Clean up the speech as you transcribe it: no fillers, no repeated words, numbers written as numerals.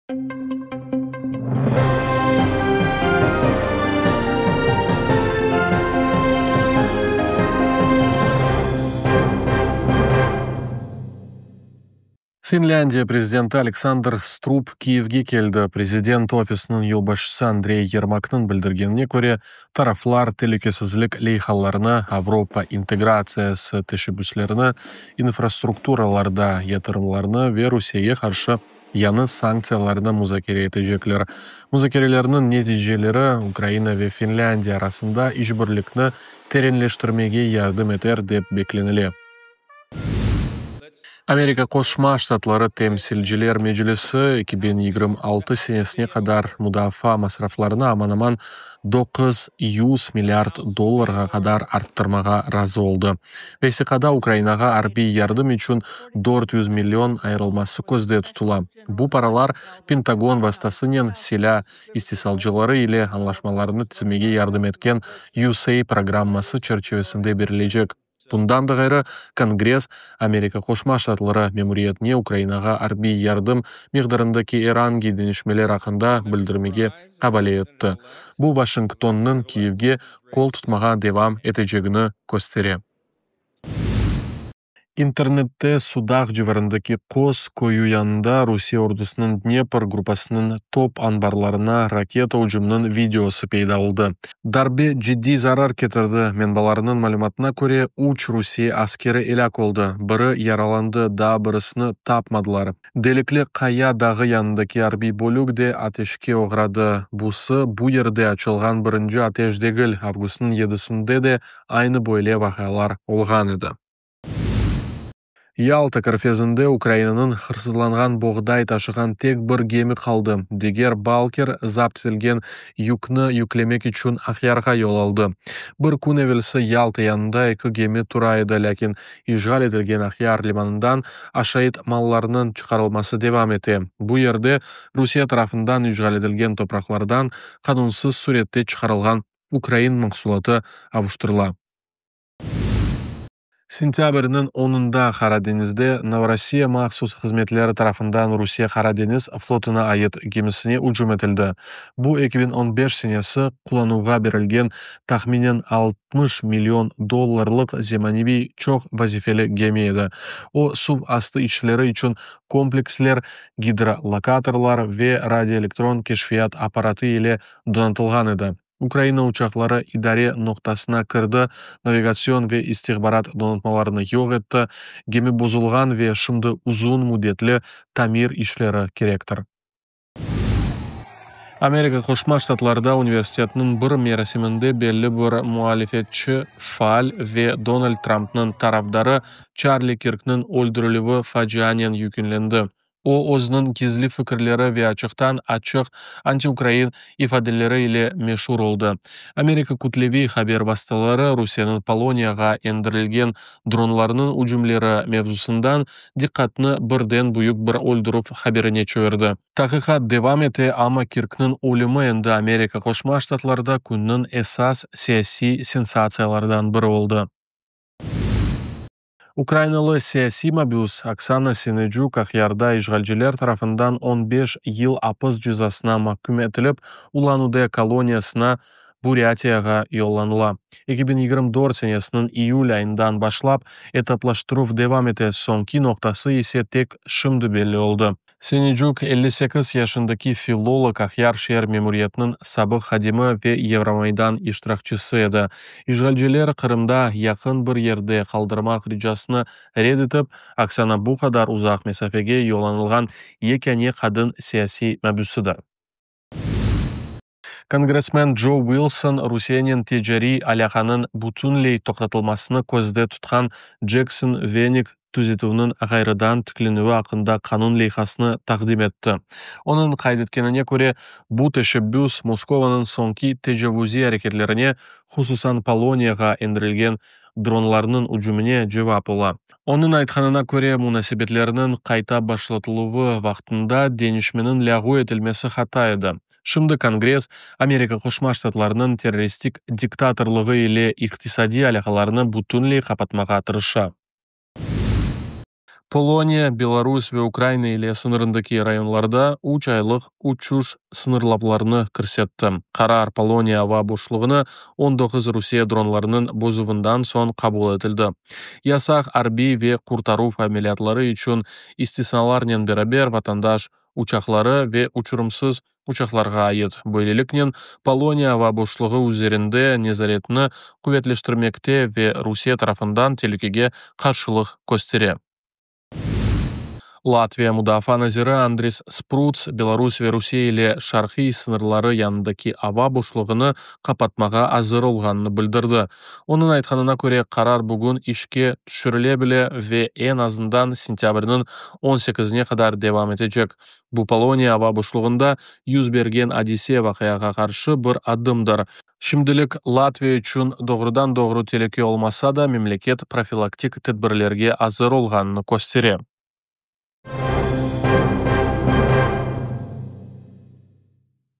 Finlândiya prezidenti Aleksandr Strubb Kiyevge keldi. Prezident ofisiniñ yolbaşçısı Andrey Yermaknıñ bildirgenine köre, taraflar telükesizlik leyhalarını, Avropa integratsiyası teşebbüslerini, infrastrukturalarda yatırımlarnı ve Rusiyege qarşı yañı sanktsiyalarnı muzakere etecekler. Muzakerelerniñ neticeleri Ukraina ve Finlândiya arasında işbirlikni terenleştirmege yardım eter, dep beklenile. Amerika Qoşma Ştatları Temsilciler Meclisi 2026 senesine qadar mudafaa masraflarını aman-aman 900 milliard dollarğa qadar arttırmağa razı oldı. Vesiqada Ukrainağa arbiy yardım içün 400 million ayırılması közde tutula. Bu paralar Pentagon vastasınen silâ istisalcıları ile añlaşmalarnı tizmege yardım etken USAID programması çerçivesinde berilecek. Bundan da ğayrı, Kongress Amerika Qoşma Ştatları memuriyetine Ukrainağa arbiy yardım miqdarındaki er angi deñişmeler aqqında bildirmege avale etti. Bu Washingtonnıñ Kiyevge qol tutmağa devam etecegini köstere. İnternette Sudaq civarındaki Qoz köyü yanında Rusiye ordusınıñ Dnepr gruppasınıñ top anbarlarına raketa ücüminiñ videosı peyda oldı. Darbe ciddiy zarar ketirdi, menbalarnıñ malümatına köre, üç Rusiye askeri elâk oldı, biri yaralandı, daa birisini tapmadılar. Delikli Qaya dağı yanındaki arbiy bölük de ateşke oğradı. Busı bu yerde açılğan birinci ateş degil, avgustnıñ yedisinde de aynı böyle vaqialar olğan edi. Yalta körfezinde Ukrainanıñ hırsızlanğan boğday taşığan tek bir gemi qaldı, diger Balker zapt etilgen yükni yüklemek içün Aqyarğa yol aldı. Bir kün evelsi Yalta yanında eki gemi tura edi, lâkin işğal etilgen Aqyar limanından aşayt mallarnıñ çıqarılması devam ete, bu yerde Rusiye tarafından işğal etilgen topraqlardan qanunsız sürette çıqarılğan ukrain mahsulatı avuştırıla. Sentâbrniñ onunda Qara deñizde Novorossiya mahsus hızmetleri tarafından Rusiye Qara deñiz flotuna ait gemisine ücüm etildi. Bu 2015 senesi qullanuvğa berilgen tahminen 60 million dollarlıq zemaneviy çoq vazifeli gemi edi. O, suv astı işleri içün kompleksler, gidrolokatorlar ve radioelektron keşfiyat apparatı ile donatılğan edi. Ukraina uçaqları idare noqtasına kirdi, navigatsion ve istihbarat donatmalarını yoq etti, gemi bozulğan ve şimdi uzun müddetli tamir işleri kerektir. Amerika Qoşma Ştatlarında universitetniñ bir merasiminde belli bir muhalifetçi faal ve Donald Trampnıñ tarafdarı Çarli Kirkniñ öldürilüvi facianen yekünlendi. O, özüniñ gizli fikirleri ve açıqtan-açıq antiukrain ifadeleri ile meşur oldı. Amerika kütleviy haber vastaları Rusiyeniñ Poloniyağa endirilgen dronlarnıñ ücümleri mevzusından diqqatnı birden büyük bir öldürüv haberine çevirdi. Taqiqat devam ete, amma Kirkniñ ölümi endi Amerika Qoşma Ştatlarında künniñ esas siyasiy sensatsiyalardan biri oldı. Ukrainalı siyasiy mabüs Oksana Senecuk Aqyarda işğalciler tarafından 15 yıl apis cezasına mahküm etilip, Ulan-Ude koloniyasına Burâtiyağa yollanıla. 2024 senesiniñ iyül ayından başlap etaplaştıruv devam ete, soñki noqtası ise tek şimdi belli oldı. Senecuk, 58 yaşındaki filolog, Aqyar şeer memuriyetiniñ sabıq hadimi ve Yevromaydan iştirakçisi edi. İşğalciler Qırımda yaqın bir yerde qaldırmaq ricasını red etip, Oksana bu qadar uzaq mesafege yollanılğan yekâne qadın siyasiy mabüsidir. Kongressmen Joe Wilson Rusiyenen ticariy alâqanıñ bütünley toqtatılmasını közde tutqan Cekson-Venik tüzetüviniñ ğayrıdan tiklenüvi aqqında qanun leyhasını taqdim etti. Onıñ qayd etkenine köre, bu teşebbüs Moskovanıñ soñki tecavuziy areketlerine, hususan Poloniyağa endirilgen dronlarnıñ ücümine cevap ola. Onıñ aytqanına köre, munasebetlerniñ qayta başlatıluvı vaqtında deñişmeniñ lâğu etilmesi hata edi. Şimdi Kongress Amerika Qoşma Ştatlarınıñ terroristik diktatorlığı ile iqtisadiy alâqalarnı bütünley qapatmağa tırışa. Poloniya Belarus ve Ukraina ile sıñırındaki rayonlarda üç aylıq uçuş sıñırlavlarını kirsetti. Qarar Poloniya ava boşluğını 19 Rusiye dronlarınıñ bozuvından soñ qabul etildi. Yasaq arbiy ve qurtaruv ameliyatları içün istisnalarnen beraber vatandaş uçaqları ve uçurımsız uçaqlarğa ait. Böyleliknen, Poloniya ava boşluğı üzerinde nezaretni quvetleştirmekte ve Rusiye tarafından telükege qarşılıq köstere. Latviya mudafaa naziri Andris Spruds Belarus ve Rusiye ile şarqiy sıñırları yanındaki ava boşluğını qapatmağa azır olğanını bildirdi. Onıñ aytqanına köre, qarar bugün işke tüşürile bile ve eñ azından sentâbrniñ 18-ne qadar devam etecek. Bu Poloniya ava boşluğında yüz bergen adise-vaqiağa qarşı bir adımdır. Şimdilik Latviya içün doğrudan-doğru telüke olmasa da, memleket profilaktik tedbirlerge azır olğanını köstere.